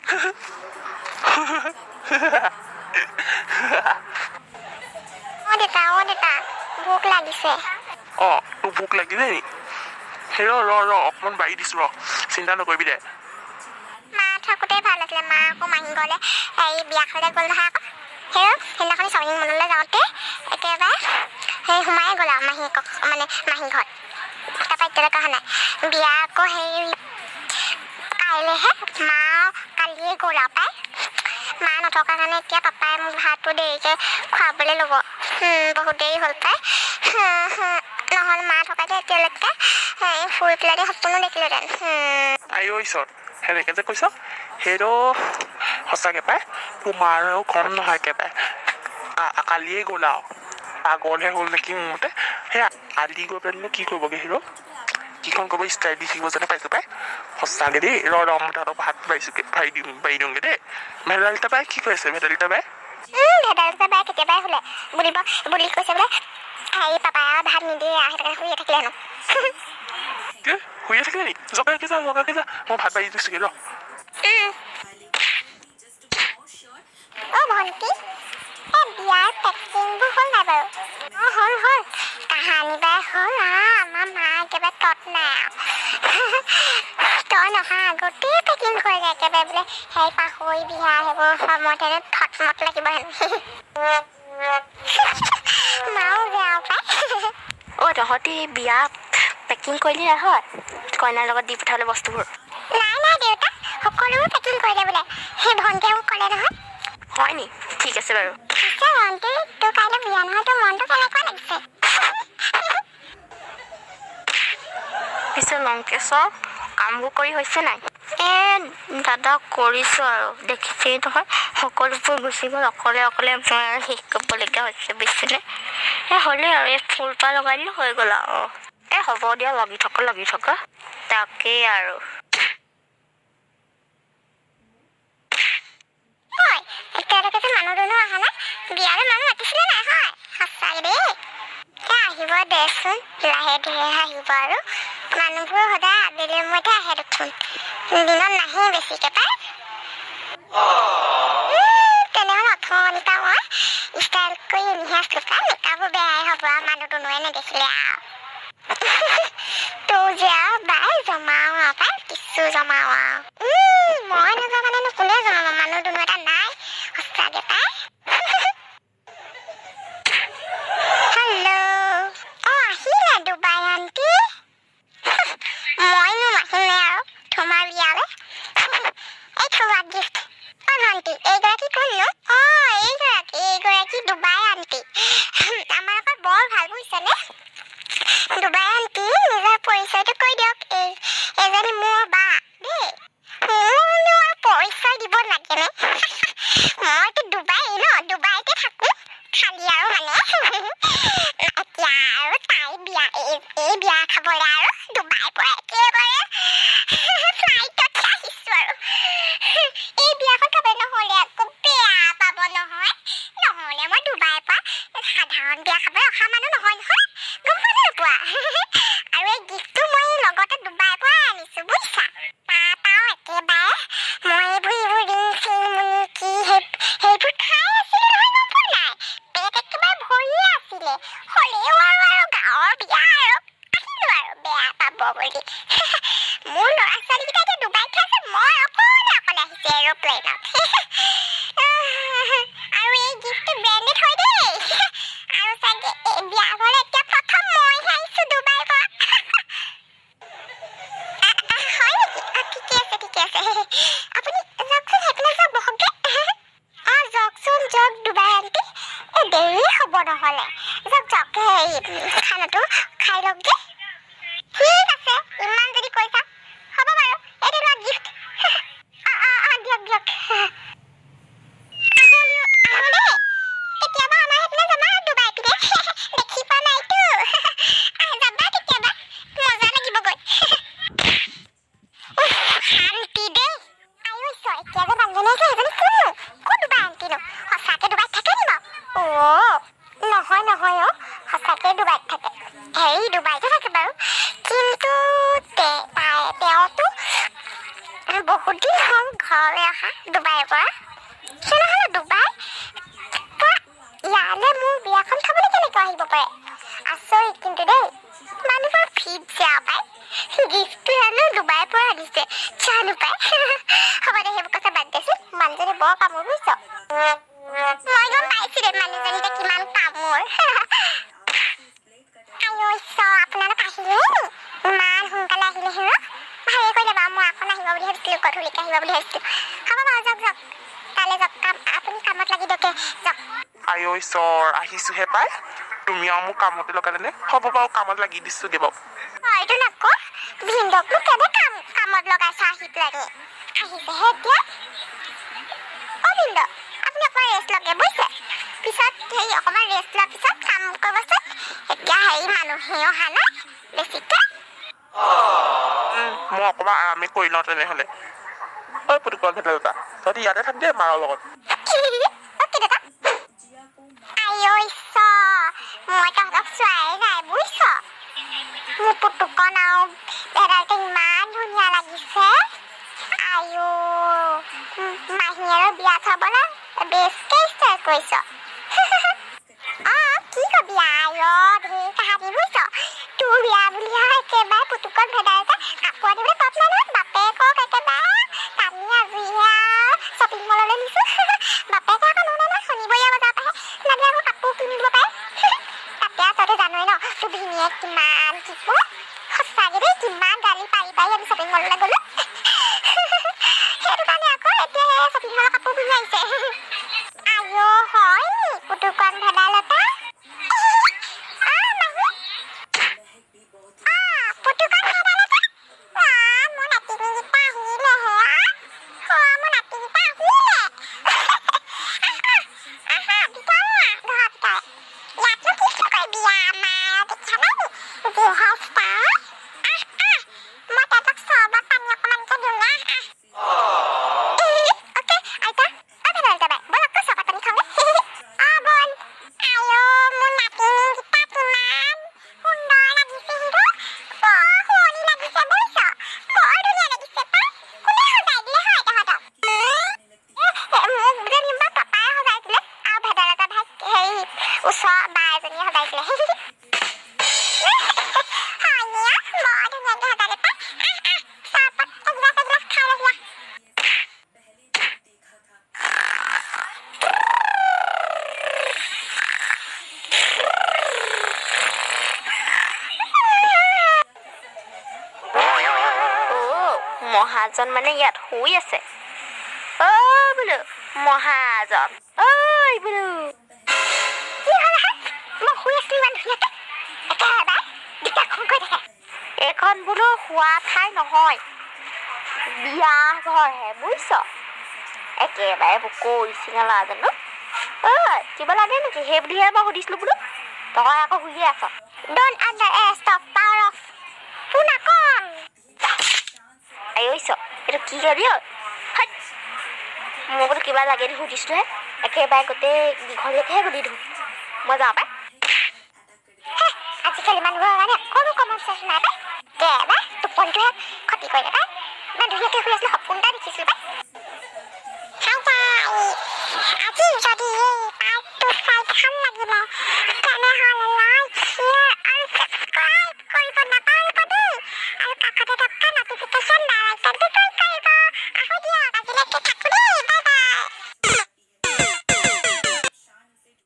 অ দেউতা, অ দেউতা, ভোক লাগিছে। অঁ, তোৰ ভোক লাগিলে নি? সেই ৰ ৰ ৰ অকণমান বাঢ়ি দিছোঁ ৰ, চিন্তা নকৰিবি দে। মা থাকোঁতে ভাল আছিলে, মা আকৌ মাহী ঘৰলৈ এই বিয়া খাবলৈ গ'ল নহয়। আকৌ সেই সেইদিনাখনি শ্বপিং মললৈ যাওঁতে একেবাৰে সেই সোমাই গ'ল আৰু মাহীয়েকক, মানে মাহী ঘৰত। তাৰপৰা এতিয়ালৈকে অহা নাই। বিয়া আকৌ সেই কাইলৈহে, মা কালিয়ে গ'ল আৰু পাই। মা নথকাৰ কাৰণে এতিয়া পাপাই মোক ভাতটো দেৰিকৈ খুৱাবলৈ ল'ব। বহুত দেৰি হ'ল পাই। নহ'লে মা থকাতে এতিয়ালৈকে শুই পেলাই সপোনো দেখিলোহেঁতেন। আইঅ ঈশ্বৰ, সেনেকৈ যে কৈছ সেইটো সঁচাকৈ পাই, তোৰ মাৰো কম নহয় একেবাৰে। কালিয়ে গ'ল আৰু, পাগলহে হ'ল নেকি মোৰ মতে। সেই কালি গৈ পেলাইনো কি কৰিবগৈ হিৰ'? কিখন কৰিব ষ্টাইল দি থাকিব যেনে পাইছোঁ পাই, সঁচাকৈ দেই। ৰ ৰ, মই তহঁতক ভাত বাঢ়িছোঁগৈ, বাঢ়ি দিওঁ, বাঢ়ি দিওঁগৈ দেই। ভেদাইলতা বাই কি কৰি আছে? ভেদাইলতা বাই? ভেদাইলতা বাই কেতিয়াবাই শুলে বুলিব বুলি কৈছে বোলে। হেৰি, পাপাই আৰু ভাত নিদিয়ে আৰু, সেইটো কাৰণে শুইয়ে থাকিলে হেনো। কি, শুইয়ে থাকিলে নি? জগাকে যা, জগাকে যা, মই ভাত বাঢ়ি দিছোঁগৈ ৰ। অ ভণ্টি, এই বিয়াৰ পেকিংবোৰ হ'ল নাই বাৰু? অঁ, হ'ল হ'ল, কাহানিবাই হ'ল। আমাৰ মা একেবাৰে তত নাই আৰু, তই নহা আগতেই পেকিং কৰিলে একেবাৰে। বোলে সেই পাহৰি বিয়া সেইবোৰ সময়ত হেনো থটমত লাগিব হেনো। মাও বেয়া পায়। অ' তহঁতি বিয়া পেকিং কৰিলি নাই হয়, কইনাৰ লগত দি পঠাবলৈ বস্তুবোৰ? নাই নাই দেউতা, সকলোবোৰ পেকিং কৰিলে বোলে, সেই ভণ্টিয়ে মোক ক'লে নহয়। হয় নি? ঠিক আছে বাৰু। পিছে ভণ্টি, তোৰ কাইলৈ বিয়া নহয়, তোৰ মনটো কেনেকুৱা লাগিছে? পিছে লংকেশ্বৰ, কামবোৰ কৰি হৈছে নাই? এই দাদা, কৰিছোঁ আৰু, দেখিছেই নহয়, সকলোবোৰ গুচি গ'ল, অকলে অকলে মই আৰু শেষ কৰিবলগীয়া হৈছে, বুজিছেনে? এই হ'লেই আৰু, এই ফুলপাহ লগাই দিলোঁ, হৈ গ'ল আৰু। এই হ'ব দিয়া, লাগি থাকা লাগি থাকা, তাকেই আৰু। হয়, এতিয়ালৈকে যে মানুহ দুনুহ অহা নাই, বিয়ালৈ মানুহ মাতিছিলে নাই হয়? সঁচাকৈ দেই। এই আহিব দেচোন, লাহে ধীৰে আহিব আৰু। মানুহবোৰ সদায় আবেলি সময়তহে আহে দেখোন, দিনত নাহেই বেছিকৈ পাই। তেনেহ'লে অথনিৰ পৰা মই ষ্টাইল কৰি এনেহে আছিলোঁ পাই, মেকআপো বেয়াই হ'ব আৰু মানুহ দুনুহে নেদেখিলে আৰু। তোৰ যে আৰু বাই জমাও আৰু পাই, কিছু জমাও আৰু। মই নজমালেনো কোনে জমাব? মানুহ দুনুহ এটা নাই সঁচাকৈ পাই। হেল্ল', অঁ আহিলে ডুবাই আণ্টি। মইনো নাহিমনে আৰু তোমাৰ বিয়ালৈ? এই থোৱা গিফ্ট। অঁ ভণ্টি, এইগৰাকী কোননো? অঁ, এইগৰাকী ডুবাই আণ্টি, আমাৰ আকৌ বৰ ভাল, বুজিছেনে? ডুবাই আণ্টি, নিজৰ পৰিচয়টো কৈ দিয়ক। এই এজনী মোৰ বা দেই। মোৰনো আৰু পৰিচয় দিব লাগেনে? মইতো ডুবাই ন, ডুবাইতে থাকোঁ খালি আৰু। মানে এতিয়া আৰু তাই বিয়া, এই বিয়া খাবলৈ আৰু ডুবাইৰ পৰা একেবাৰে ফ্লাইটত আহিছোঁ আৰু। এই বিয়াখন খাবলৈ নহ'লে আকৌ বেয়া পাব নহয়। নহ'লে মই ডুবাইৰ পৰা সাধাৰণ বিয়া খাবলৈ অহা মানুহ নহয় নহয়, গম পোৱা নে নোপোৱা? আৰু এই গিফ্টটো মই লগতে ডুবাইৰ পৰা আনিছোঁ, বুজিছা? তাত আৰু একেবাৰে মই এইবোৰ ৰিং চেৰিমনি কি সেইবোৰ খাই আছিলোঁ নহয়, গম পোৱা নাই? পেট একেবাৰে ভৰিয়ে আছিলে, হ'লেও আৰু গাঁৱৰ বিয়া আৰু আহিলোঁ আৰু বেয়া পাব বুলি। মোৰ ল'ৰা ছোৱালীকেইটা এতিয়া ডুবাইত আছে, মই অকলে অকলে আহিছোঁ এৰ'প্লেনত। আৰু এই গিফ্টটো ব্ৰেণ্ডেড হয় দেই। আৰু চাগে এই বিয়া ঘৰলৈ এতিয়া প্ৰথম মইহে আহিছোঁ ডুবাইৰ পৰা। হয় নেকি? ঠিকে আছে, ঠিকে আছে, আপুনি যাওকচোন, সেইপিনে যাওক, বহকগৈ। অঁ যাওকচোন, যাওক ডুবাই আণ্টি, এই দেৰি হ'ব নহ'লে। যাওক যাওক, সেই খানাটো খাই লওকগৈ। ঠিক আছে, ইমান যদি কৈছা হ'ব বাৰু। এইটো লোৱা গিফ্ট। অঁ অঁ অঁ, দিয়ক দিয়ক। আহোঁ আহোঁ দেই, কেতিয়াবা আমাৰ সেইপিনে যাবা, ডুবাই পিনে দেখি পোৱা নাইতো। যাবা কেতিয়াবা, মজা লাগিবগৈ। উফ, শান্তি দেই। আইঐ ঈশ্বৰ, এতিয়া যে মানুহজনী আহিছে, সেইজনী কোননো? ক'ত ডুবাই আণ্টিনো? সঁচাকে ডুবাইত থাকে নি বাৰু? অ' নহয় নহয়, অ' সঁচাকে ডুবাইত থাকে। হেৰি, ডুবাইতে থাকে বাৰু, কিন্তু তেওঁতো বহুত দিন হ'ল ঘৰলৈ অহা ডুবাইৰ পৰা। তেনেহ'লে ডুবাই পৰা ইয়ালৈ মোৰ বিয়াখন খাবলৈ কেনেকৈ আহিব পাৰে? আচৰিত কিন্তু দেই, মানুহবোৰ ফিট যা পাই। গিফ্টটো হেনো ডুবাইৰ পৰা আনিছে, জানো পাই। হ'ব দে, সেইবোৰ কথা বাদ দেচোন। মানুহজনী বৰ কামোৰ বুজিছ। মই গম পাইছো দে মানুহজনী যে কিমান কামোৰ। আইঐ আপোনালোক আহিলেই নি? ইমান সোনকালে আহিলে হেৰ, ভালেই কৰিলে বাৰু। মই আকৌ নাহিব বুলি ভাবিছিলোঁ, গধূলিকে আহিব বুলি ভাবিছিলোঁ। হ'ব বাৰু, যাওক যাওক, তালৈ যাওক, কাম আপুনি কামত লাগি দিয়কে, যাওক। আইঐ ঈশ্বৰ, আহিছোহে পাই, তুমি আৰু মোক কামতে লগালেনে? হ'ব বাৰু, কামত লাগি দিছোগে বাৰু। হয়তো নকৌ, ভিনদেউকনো কেনে কামত লগাইছা আহি পেলানি? আহিছেহে এতিয়া। অ' ভিনদেউ, আপুনি অকণমান ৰেষ্ট লগে বুজিছে, পিছত হেৰি অকণমান ৰেষ্ট লোৱাৰ পিছত কাম কৰিবচোন। এতিয়া হেৰি মানুহে অহা নাই বেছিকে। মই অকণমান আৰামে কৰি লওঁ তেনেহ'লে। ঐ পুতুকণ ভেদাইলতা, তহঁতি ইয়াতে থাক দেই মাৰৰ লগত। অ'কে দাদা। আইঐ ঈশ্বৰ, মই তহঁতক চোৱাই নাই বুজিছ। মোৰ পুতুকণ আৰু ভেদাইলতা ইমান ধুনীয়া লাগিছে। আইঅ, মাহীয়েৰৰ বিয়া খাবলৈ বেছিকে ষ্টাইল কৰিছ। অঁ, কি কবি আইঅ, ধেৰ কাহানি বুজিছ। তোৰ বিয়া বুলি আৰু একেবাৰে পুতুকণ ভেদাইলতা কাপোৰ আনিবলৈ তত নাই নহয়। বাপেকক একেবাৰে টানি আজুৰিহে আৰু শ্বপিং মললৈ নিছোঁ। বাপেকে আকৌ নহয় নহয়, শনিবৰীয়া বজাৰৰ পৰাহে লাগিলে আকৌ কাপোৰ কিনিব পাৰে। তাতে আৰু তইতো জানই ন, তোৰ ভিনীয়েক কিমান কি কয়। সঁচাকে দেই, কিমান গালি পাৰি পাৰি আমি শ্বপিং মললৈ গ'লো। সেইটো কাৰণে আকৌ এতিয়া শ্বপিং মলৰ কাপোৰ পিন্ধি আহিছে। আইঅ হয় নি পুতুকণ ভেদাইলতা? অ মাহী, অ পুতুকণ ভেদাইলতা, অ মোৰ নাতিনীকেইটা আহিলেহে। অ মোৰ নাতিনীকেইটা আহিলে। আহা ভিতৰলৈ আহ, ঘৰৰ ভিতৰলৈ। ইয়াতনো কি কৰিবি আমাৰ, দেখা নাই নি যিহে ষ্টাইল। আহ আহ, মই তহঁতক চৰবত পানী অকণমানকে দিওঁ, আহ আহ। অ'কে আইতা, অ ভেদাইলতা বাই, ব'ল আকৌ চৰবত পানী খাওঁগে। অ ব'ল। আইঅ মোৰ নাতিনীকেইটা কিমান সুন্দৰ লাগিছে হিৰ', বৰ শুৱনি লাগিছে বুজিছ, বৰ ধুনীয়া লাগিছে পাই। কোনে সজাই দিলে হয় তহঁতক? মোক যেনিবা পাপাই সজাই দিলে, আৰু ভেদাইলতা ভাইক হেৰি ওচৰৰ বা এজনীয়ে সজাই দিলে। হয় নি? বৰ ধুনীয়াকে সজালে পাই। আহ আহ, চৰবত এগিলাচ এগিলাচ খাই লহি আহ। অ' মহাজন মানে ইয়াত শুই আছে। অ' বোলো মহাজন, ঐ বোলো কি হ'ল আহা? মই শুই আছিলো ইমান ধুনীয়াকে, একেবাৰে দিগদাৰখন কৰি থাকে। এইখন বোলো শোৱা ঠাই নহয়, বিয়া ঘৰহে বুজিছ। একেবাৰে কৈছিঙা ল'ৰাজনো। ঐ কিবা লাগে নেকি সেই বুলিহে মই সুধিছিলো বোলো, তই আকৌ শুইয়ে আছ। Don't underestimate the power of Punakon. আই ঐ, এইটো কি গাবি ঐ? হাই, মই বোলো কিবা লাগে নি সুধিছিলোহে, একেবাৰে গোটেই দীঘলীয়াকেহে সুধি দিওঁ। মই যাওঁ পাই। আজিকালি মানুহৰ মানে অকণো কমন চেঞ্চ নাই পাই। একেবাৰে টোপনিটোহে ক্ষতি কৰিলে পাই। ইমান ধুনীয়াকে শুই আছিলো, সপোন এটা দেখিছিলো পাই। হাই গাইজ, আজি যদি এই পাৰ্টটো চাই ভাল লাগিলে তেনেহ'লে লাইক, শ্বেয়াৰ আৰু ছাবস্ক্ৰাইব কৰিব নাপাহৰিব দেই। আৰু কাষতে থকা নটিফিকেশ্যন বেল আইকনটো ক্লিক কৰিব। আহো দিয়ক, আজিলৈকে থাকো দেই।